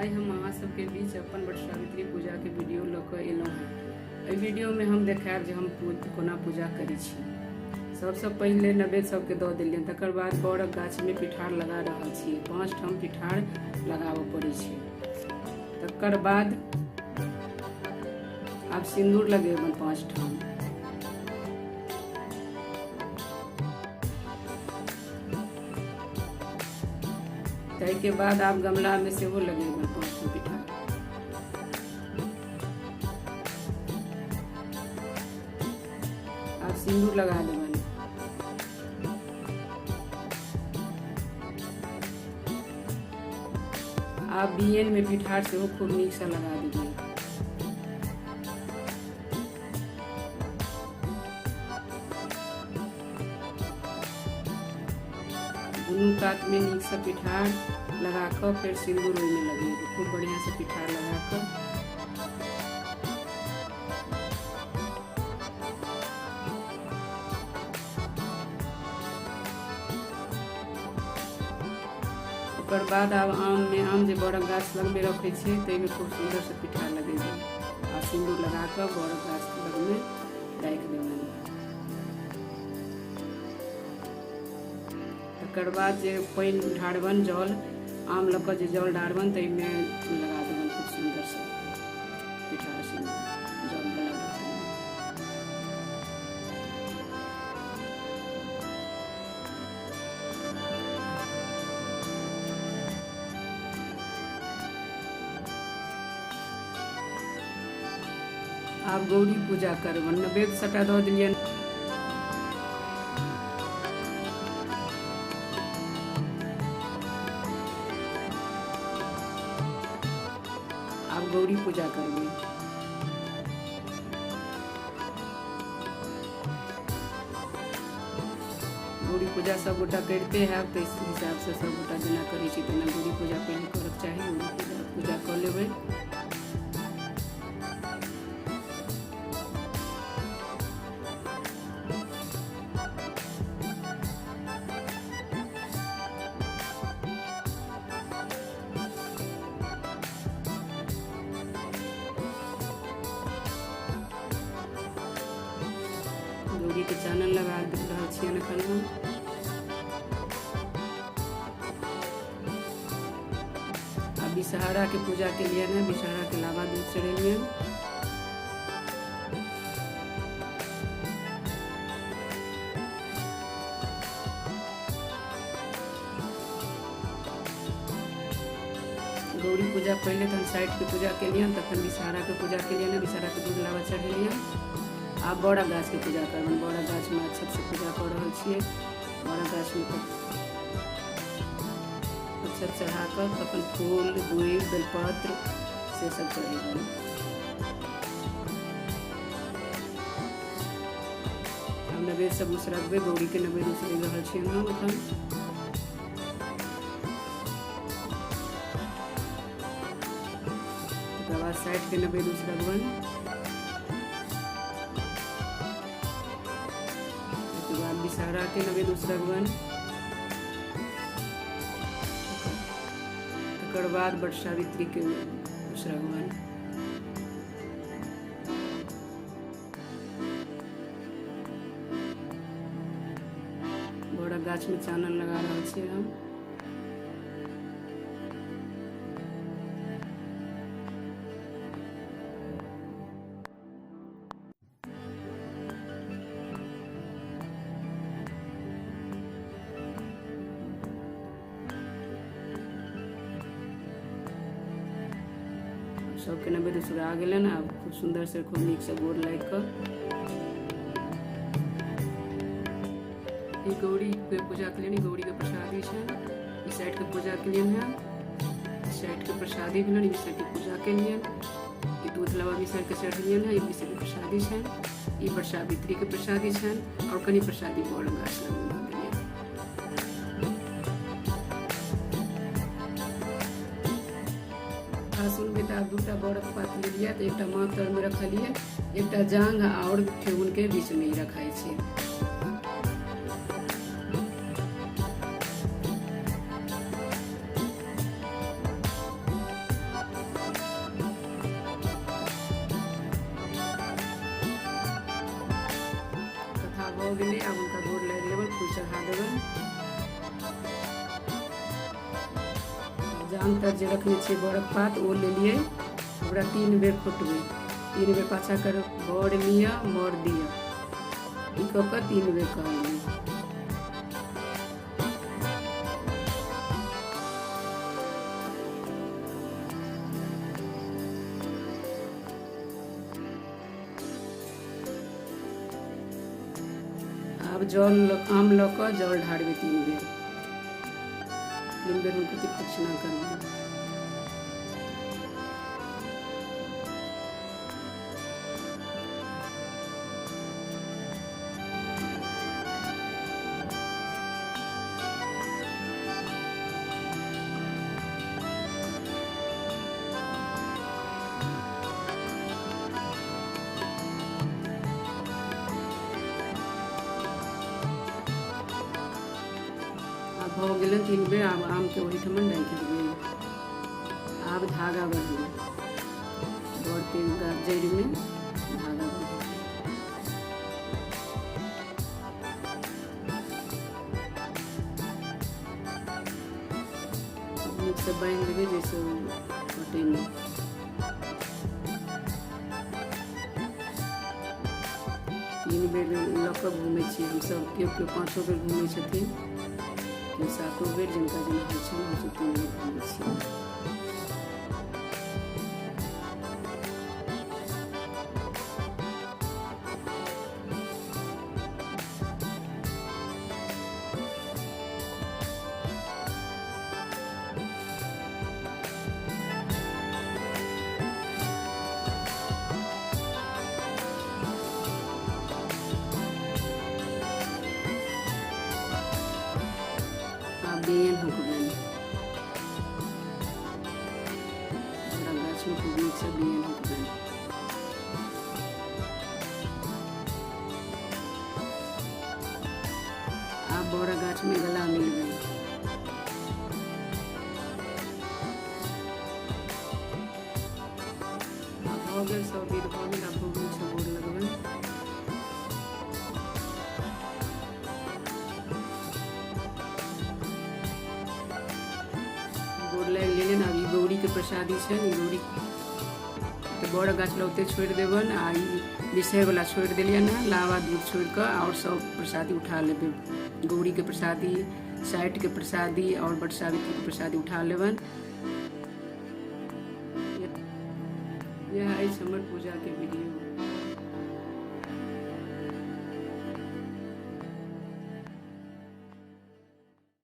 आइ हम अहाँ सबके बीच अपन वट सावित्री पूजाके वीडियो लऽ कऽ एलहुँ हेँ। एहि वीडियोमे हम देखायब जे हम कोना पूजा करै छी। सबसँ पहिले नैवेद्य सबके दऽ देलियनि, तकर बाद बड़क गाछमे पिठार लगा रहल छी। 5 ठाम पिठार लगाबऽ पड़ै छै। तकर बाद आब सिन्दूर लगेबनि 5 ठाम। ताहिके बाद आब गमलामे सेहो लगेबनि 5 ठाम पिठार। आब सिन्दूर लगा देबनि। आब बियन में पिठार सेहो खूब नीकसँ लगा देबै। दुनू कात में नीकसँ पिठार लगा कऽ फेर सिन्दूर ओहिमे लगेबै, खूब बढ़िआँसँ पिठार लगा कऽ। ओकर बाद आब आममे, आम जे बड़क गाछ लगमे रखै छियै ताहिमे खूब सुन्दरसँ पिठार लगेबै आ सिन्दूर लगा कऽ बड़क गाछ लगमे राखि देबै। तकर बाद जे पानि ढारबनि, जल आम लऽ कऽ जे जल ढारबनि ताहिमे लगा देबनि खूब सुन्दरसँ पिठार सिन्दूर जल वला बर्तनमे। आब गौरी पूजा करबनि। नैवेद्य सबटा दऽ देलियनि। आब गौरी पूजा करबै। गौरी पूजा सब गोटा करिते हैब, ताहि हिसाबसँ सब गोटा जेना करै छी तेना गौरी पूजा पहिले करक चाही। गौरी पूजा कऽ लेबै। गौरीके चानन लगा रहल छियनि एखन हम। आ विषहरा के पूजा के लिए ने विषहरा के लावा दूध चढ़ेलियनि। गौरी पूजा पहिले तहन साइड के पूजा केलियनि, तखन विषहरा के पूजा केलियनि, विषहरा के दूध लावा चढ़ेलियनि। आब बड़ा गाछ के पूजा करबनि। बड़ा गाछ में अक्षत से पूजा कऽ रहल छियै। बड़ा गाछ में अक्षत चढ़ा कऽ तखन फूल दूबि बेलपत्र से सब चढ़ेबनि। आब नैवेद्य सब उसरगबै। गौरी के नैवेद्य उसरगि रहल छियनि हम एखन। तकर बाद साइड के नैवेद्य उसरगबनि। तकर बाद विषहरा के नैवेद्य उसरगबनि। तकर बाद वट सावित्री के उसरगबनि। बड़क गाछ में चानन लगा रहल छियै हम। सबके नैवेद्य उसरा गेलनि। आब खूब सुन्दर से खूब नीक से गोर लागि कऽ ई गौरी के पूजा के लिए गौरी के प्रसादी छनि। ई साइड के पूजा के लिए है, साइड के प्रसादी भेलनि। ई साइड के पूजा के लिए ई दूध लावा मिसर के चढ़ेलियनि है। ई मिसर के प्रसादी छनि। ई वट सावित्री के प्रसादी छनि और कनि प्रसादी बड़ गाछ लग दऽ देलियनि। सुनबै तऽ आब 2टा बड़क पात लेलियै तऽ एकटा माथ तरमे रखलियै, एकटा जांघ आओर ठेहुन के बीचमे ई रखाइ छै। गेलै। आब हुनका गोर लागि लेबनि, फूल चढ़ा देबनि। जान तर जे रखने छियै बड़क पात ओ लेलियै, ओकरा 3 बेर खोटबै, 3 बेर पाछा कर बर लिअ मर दिअ, ई कऽ कऽ 3 बेर कहलियै। आब जल आम लऽ कऽ जल ढारबै 3 बेर, 3 बेर हुनकर प्रदक्षिणा करबै। आब भऽ गेलै 3 बेर। आब आमके ओहिठमन राखि देबै। आब धागा बन्हबै, बड़के जड़िमे धागा बन्हबै। नीकसँ बान्हि देबै जाहिसँ ओ कटै नहि। 3 बेर लऽ कऽ घूमै छियै हमसभ, केओ केओ 5 बेर घूमै छथिन, केओ 7 बेर, जिनका जेना होइ छनि। हमसभ 3 बेर घूमै छियै। आब बेन हुकबनि, बड़ा गाछमे खूब नीकसँ बेन हुकबनि। आब बड़ा गाछमे गला मिलबनि। आब भऽ गेल, सब विध भऽ गेल। आब खूब नीकसँ गोर लगबनि। गोर लागि लेलनि। आब ई गौरीके प्रसादी छनि। ई गौरी तऽ बड़ गाछ लग ओते छोड़ि देबनि आ ई बिसरैवला छोड़ि देलियनि हँ। लावा दूध छोड़ि कऽ आओर सब प्रसादी उठा लेबै। गौरीके प्रसादी, साइटके प्रसादी आओर बट सावित्रीके प्रसादी उठा लेबनि। इएह अछि हमर पूजाके विधि।